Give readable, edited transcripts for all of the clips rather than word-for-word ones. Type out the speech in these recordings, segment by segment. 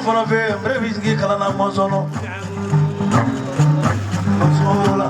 Fana fɛ n bɛ sigi kalan na mɔnsɔn sumaworo la.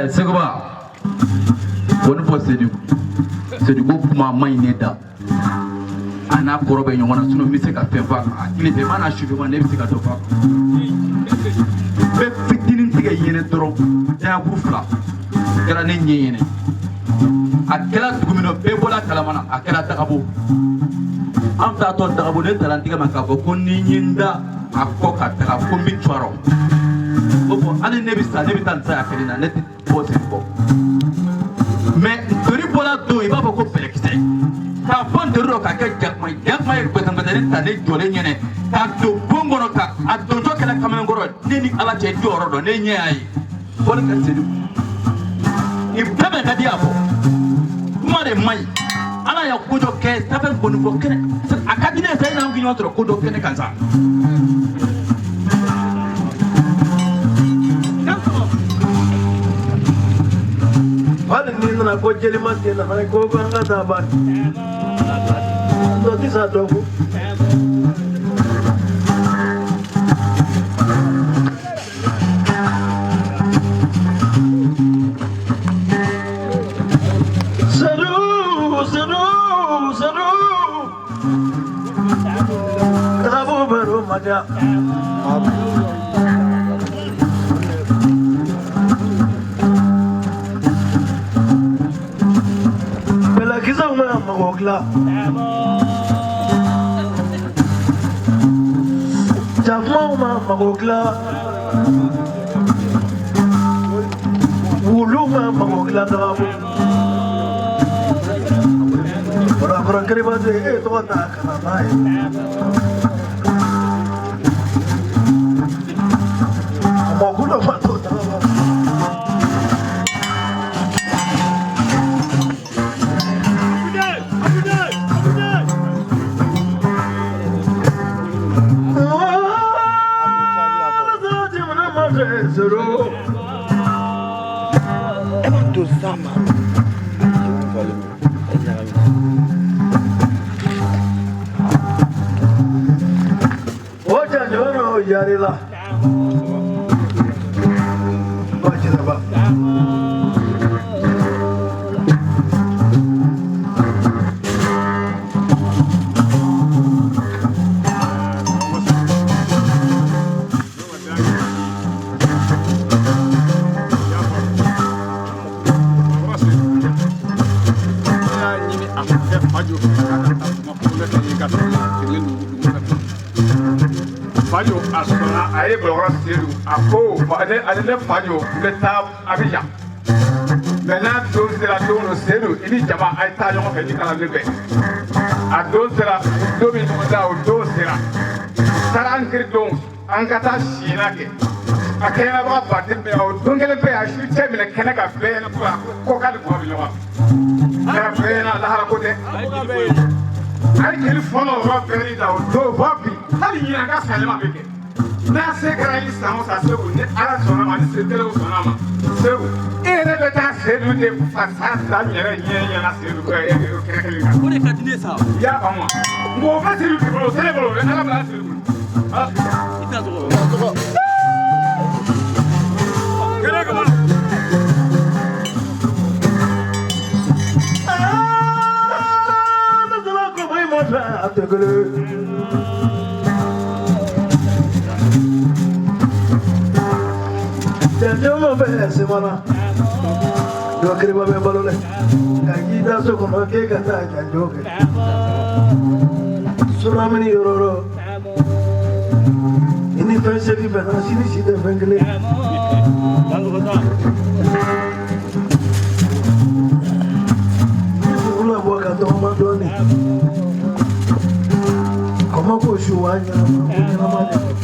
Seguba, wani fɔ Sedugu kuma ma ɲi ne da a n'a kɔrɔ bɛ ɲɔgɔn na sinon n bɛ se ka fɛn fɔ a kan a tile fɛ n mana sufɛ ma ne bɛ se ka dɔ fɔ a kan n bɛ fitinin tigɛ ɲɛnɛ dɔrɔn dayakuru fila kɛra ne ɲɛ ɲɛnɛ a kɛra dugu min na bɛɛ bɔra kalama na a kɛra Dagabo an taatɔ Dagabo ne taara n tigɛ ma k'a fɔ ko ni n ye n da a kɔ ka taga ko n bɛ cɔrɔ o bɔn hali ne bɛ sa ne bɛ taa nin saya kelen na ne tɛ bɔ sen kɔ mɛ ntori bɔra don i b'a fɔ ko bɛlɛkisɛ k'a bɔ ntori dɔ k'a kɛ jakuma ye jakuma ye gbɛtɛgbɛtɛni ta ne jɔlen ɲɛnɛ k'a don bon kɔnɔ ka a dontɔ kɛra kamalenkɔrɔ ne ni ala cɛ jɔyɔrɔ dɔn ne ɲɛ y'a ye fɔli ka sedu i bɛɛ bɛ ka di a fɔ kuma de man ɲi ala y'a ko dɔ kɛ sanfɛ kɔni fɔ kɛnɛ a ka di ne ye sa e n'an k'i ɲɔgɔn sɔrɔ ko dɔ kɛnɛ kan sa. Hali n'i nana ko jelima tɛ na fana ko an ka taa ban dɔ tɛ sa dɔ ko. Sadu sadu sadu kabo baro ma diya. Bɛlɛkisɛw ma mago dilan. Jakumaw ma mago dilan. Wuluw ma mago dilan dagabu. Kɔrɔ kiribaze e tɔgɔ ta ka na n'a ye. Mɔgɔ dɔ ma to dagaba. Yarila. Bajiraba. Fajo a sɔnna a ye Balakɔrɔ Sedu a ko ale ne Fajo n bɛ taa Abijan mɛ n'a don sera don o Sedu i ni jama a ye taa ɲɔgɔn fɛ ni kana ne bɛn a don sera don min ɲɔgɔn da o don sera taara an kiri don an ka taa siyɛnna kɛ a kɛɲɛnabaga baden bɛɛ o don kelen bɛɛ a su cɛ minɛ kɛnɛ ka bɛɛ ɲɛna ko a ko k'ale kuma bɛ ɲɔgɔn kɛra bɛɛ ɲɛna lahara ko tɛ hali kiri fɔlɔ o yɔrɔ bɛɛ la o don fɔ bi hali ɲinɛ ka sanyɛlɛma bɛ kɛ n'a se kɛra i san o san Segu ni Ala sɔnna ma ni seterew sɔnna ma Segu e yɛrɛ bɛ taa Sedu de fasa da n yɛrɛ ɲɛ ɲɛna Sedu kɛnɛ kelen kan. O de ka di ne sa. I y'a faamu wa mɔgɔ bɛ Sedu de bolo o tɛ ne bolo o Ala bila Sedu bolo. I t'a tɔgɔ. Kɛnɛ kama. Janjo bɛ semana dɔ kiriba bɛ balo dɛ ka k'i da so kɔnɔ k'e ka taa janjo kɛ suramini yɔrɔ rɔ i ni fɛn seegin bɛnna sini si tɛ fɛn kelen. Ni fugula bɔ ka tɔgɔma dɔɔni kɔmɔ ko su wa ɲɛnama ko ɲɛnama de don.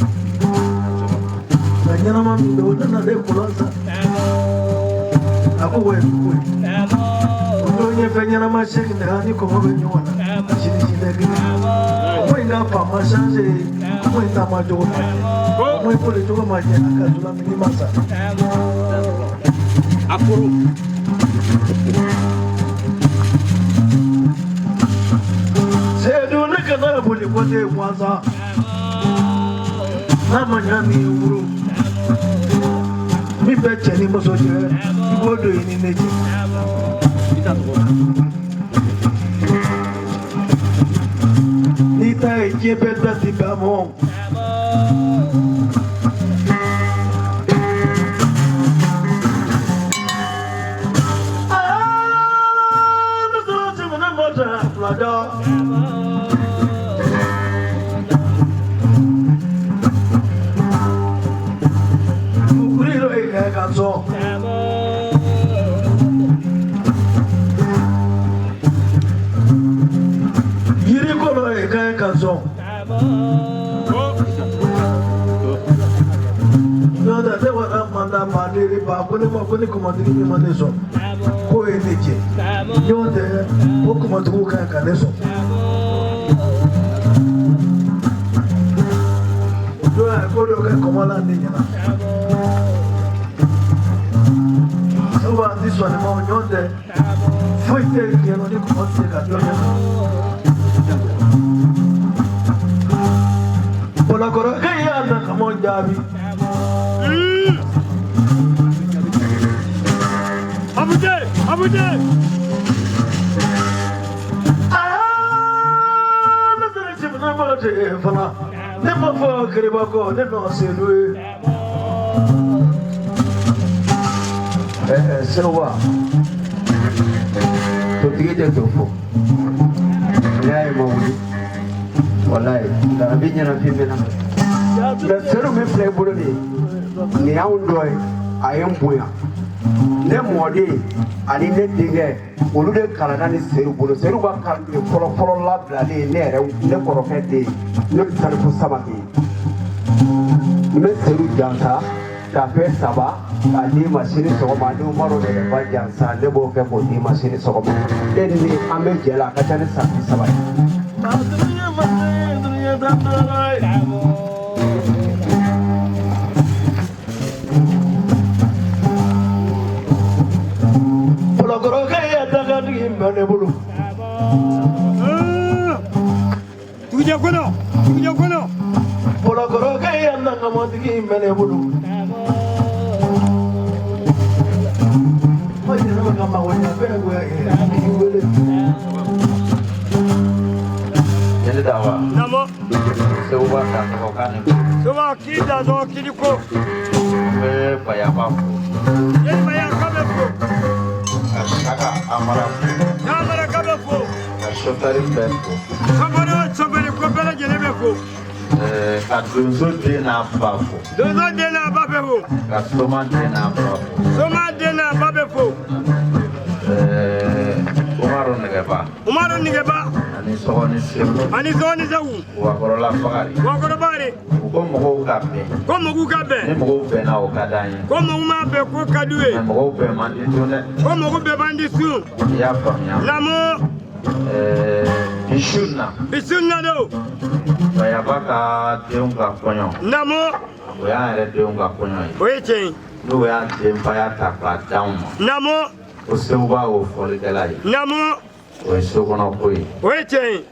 Nka ɲɛnama min don o nana ne kɔlɔn sa a ko wa ye ko ye o don ye fɛn ɲɛnama seegin de ni kɔmɔ bɛ ɲɔgɔn na sini si tɛ kelen kɔmɔ in ka fa ma changé kɔmɔ in taama cogo ma jɛ kɔmɔ in boli cogo ma jɛ a ka sulamini ma sa. A koro. Sedu ne kana boli ko te gansan n'a ma ɲa min ye wuro min bɛ cɛ ni muso cɛ i b'o don i ni ne cɛ. I t'a tɔgɔ. N'i ta ye diɲɛ bɛɛ da ti bɛn a ma. Ne sɔrɔ jamana ma ta fila da. Kukuri dɔ ye kɛ ka sɔn. Yiri kɔrɔ ye kɛ ka sɔn. N'o tɛ ne wara manda maa deli ba ko ne ma ko ni kɔmɔtigi min ma ne sɔn k'o ye ne jɛ. N'o tɛ o kɔmɔtigiw ka ɲi ka ne sɔn. O don a ye ko dɔ kɛ kɔmɔ la ne ɲɛna. Sabu an ti sɔn nin ma o ɲɔgɔn tɛ foyi tɛ diɲɛ kɔnɔ ni kɔmɔ tɛ se ka dɔ kɛ. Bolokɔrɔkɛ y'a na kɔmɔ jaabi. Abudé Abudé. Ne sera jamana ma de fana. Ne ma fɔ kiriba kɔ, ne nɔ Sedu ye. Seguba, totigi tɛ to fɔ. N'i y'a ye ma wuli, walayi, larabi ɲɛnafin bɛ na. Mɛ Sedu min filɛ i bolo nin ye, nin y'anw dɔ ye, a ye n bonya. Ne mɔden ani ne denkɛ, olu de kalanna ni Sedu bolo. Sedu ka kalanden fɔlɔ fɔlɔ labilalen ye ne yɛrɛ, ne kɔrɔkɛ den, n'o ye Salifu Samake ye. N bɛ Sedu jansa tafe 3 k'a d'i ma sini sɔgɔma, ni Umaru Nɛgɛba jansa, ne b'o kɛ k'o d'i ma sini sɔgɔma. E ni ne, an bɛ jɛ la, a ka ca ni san 30 ye. Bolokɔrɔkɛ ye dagatigi bɛ ne bolo. Tugujɛ kɔnɔ, tugujɛ kɔnɔ. Bolokɔrɔkɛ ye nangamatigi bɛ ne bolo. Ma jɛnɛ ka mago ɲɛ bɛɛ goya k'i wele. Jeli Dawa. Naamu. Seguba Dansɔgɔ k'a ni ko. Seguba k'i Dansɔgɔ k'i ni ko. N bɛ Bayaba fo. Jeli Baya k'a bɛ fo. Ka Saka Amara fo. Amara k'a bɛ fo. Ka sofɛri bɛɛ fo. Sɔfɛri o sɔfɛri ko bɛɛ lajɛlen bɛ fo. Ka donso den n'a ba fo. Donso den n'a ba bɛ fo. Ka soma den n'a ba fo. Soma den n'a ba bɛ fo. Umaru Nɛgɛba. Umaru Nɛgɛba. Ani Sɔgɔni Segu. Ani Sɔgɔni Segu. Wakɔrɔla Bakari. Wakɔrɔ Bakari. U ko mɔgɔw ka bɛn. Ko mɔgɔw ka bɛn. Ni mɔgɔw bɛnna, o ka d'an ye. Ko mɔgɔw ma bɛn, ko ka d'u ye. Mɛ mɔgɔw bɛn man di tun dɛ. Ko mɔgɔw bɛn man di sun. I y'a faamuya. Lamɔ. Bi su in na. Bi su in na don. Bayaba ka denw ka kɔɲɔ. Lamɔ. O y'an yɛrɛ denw ka kɔɲɔ ye. O ye tiɲɛ ye. N'o y'an denbaya ta k'a d'anw ma. Lamɔ. Ko Seguba y'o fɔlikɛla ye. Lamɔ. O ye sokɔnɔ ko ye. O ye tiɲɛ ye.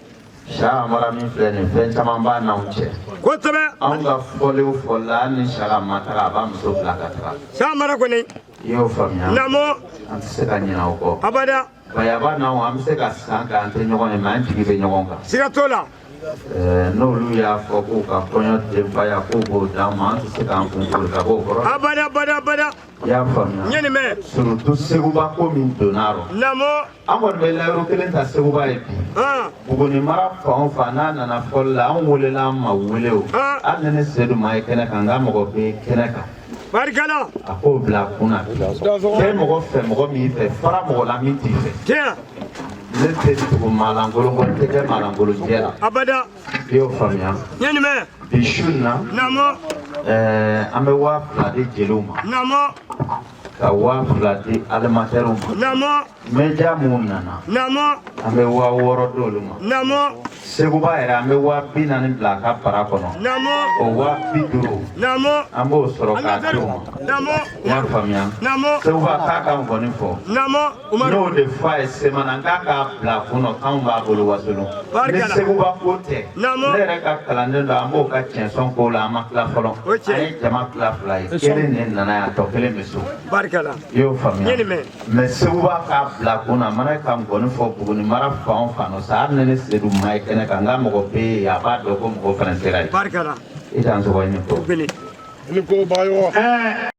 Sa Amara min filɛ nin, fɛn caman b'a n'anw cɛ. Kosɛbɛ. Anw ka fɔli o fɔli la, hali ni Saka ma taga, a b'a muso bila ka taga. Sa Amara kɔni. I y'o faamuya. Lamɔ. An tɛ se ka ɲinɛ o kɔ. Abada. Bayaba n'anw, an bɛ se ka san kɛ an tɛ ɲɔgɔn ye, mɛ an jigi bɛ ɲɔgɔn kan. Siga t'o la. N'olu y'a fɔ k'u ka kɔɲɔ denbaya k'u b'o d'an ma, an tɛ se k'an kun foli ka b'o kɔrɔ. Abada abada abada. I y'a faamuya. N ye nin mɛn. Surtout Seguba ko min donna rɔ. Lamɔ. An kɔni bɛ layiru kelen ta Seguba ye bi. Buguni mara fan o fan, n'a nana fɔli la, an welela, an ma wele o. Hali ni ne Sedu ma ye kɛnɛ kan, n ka mɔgɔ bɛ kɛnɛ kan. Barikala. A k'o bila a kun na. Kɛ mɔgɔ fɛ, mɔgɔ min fɛ, fara mɔgɔ la min t'i fɛ. Tiɲɛ. Ne tɛ tugu maalankolon kɔ, n tɛ kɛ maalankolon jɛ la. Abada. I y'o faamuya. N ye nin mɛn. Bi su in na. Naamu. An bɛ 2000 di jeliw ma. Naamu. Ka 2000 di alimatɛriw ma. Naamu. Média mun nana. Naamu. An bɛ 6000 d'olu ma. Naamu. Seguba yɛrɛ, an bɛ 40.000 bila a ka bara kɔnɔ. Naamu. O 50.000. Naamu. An b'o sɔrɔ k'a d'o ma. Naamu. I y'a faamuya. Naamu. Seguba k'a ka nkɔni fɔ. Naamu. Umaru. N'o de fɔ a ye semana, k'a k'a bila a kun nɔ k'anw b'a bolo wasolon. Ni Seguba ko tɛ. Naamu. Ne yɛrɛ ka kalanden dɔ, an b'o ka tiɲɛsɔn ko la, an ma tila fɔlɔ. O tiɲɛ. An ye jama tila 2 ye. Kelen de nana yan, tɔ kelen bɛ so. Barikala. I y'o faamuya. N ye nin mɛn. Mɛ Seguba k'a bila kun na, mana ka nkɔni fɔ Buguni mara fan o fan nɔ sa, hali ni ne Sedu ma ye kɛnɛ kan, n ka mɔgɔ bɛ yen, a b'a dɔn ko mɔgɔ fana sera yen. Barikala. I dan sɔgɔ i ni ko. Bini. I ni ko Bagayogo.